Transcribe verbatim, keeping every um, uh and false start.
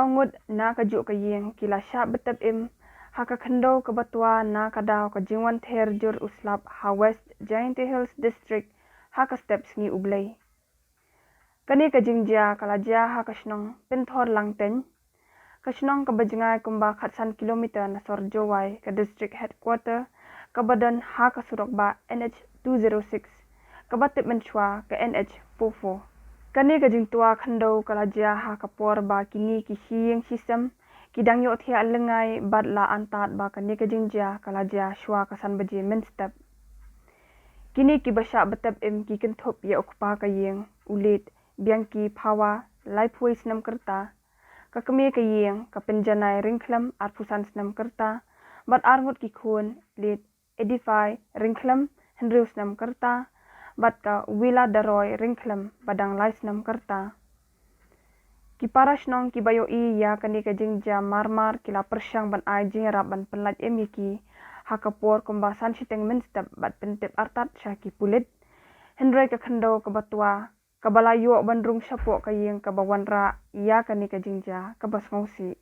Ngut na kajuh ka ïing ki la shah btep im ha ka khyndew kaba twa na ka daw ka jingwan ther jur u slap ha West Jaintia Hills District ha ka step Sngi U Blei. Kane ka jingjia ka la jia ha ka shnong Pynthor Langteiñ, ka shnong kaba jngai kumba khatsan kilometer na sor Jowai, ka district headquarter kaba don ha ka surok bah N H two zero six, kaba tip mynshuwa ka N H four four. Kane ka jingtwa khyndew ka la jia ha ka por ba kine ki shi ïing shi sem ki dang ïohthiah lyngngai bad la antad ba kane ka jingjia ka la jia shuwa ka san baje mynstep. Kine kiba shah btep im ki kynthup ïa u kpa ka ïing, u Late Bianchi Phawa, laiphew snem ka rta, ka kmie ka ïing, ka Pynjanai Ryngkhlem, arphew san snem ka rta, bad arngut ki khun, Late Edify Ryngkhlem, hynriew snem ka rta, bad ka Willa Daroi Ryngkhlem, ba dang lai snem ka rta. Ki para shnong kiba ïohi ïa kane ka jingjia marmar ki la pyrshang ban ai jingïarap ban pynlait im ïa ki ha ka por kumba san shiteng mynstep bad pyntip artat sha ki pulit. Hynrei ka khyndew kaba twa kaba la ïoh ban rung shapoh ka ïing kaba wanrah ïa kane ka jingjia kaba sngewsih.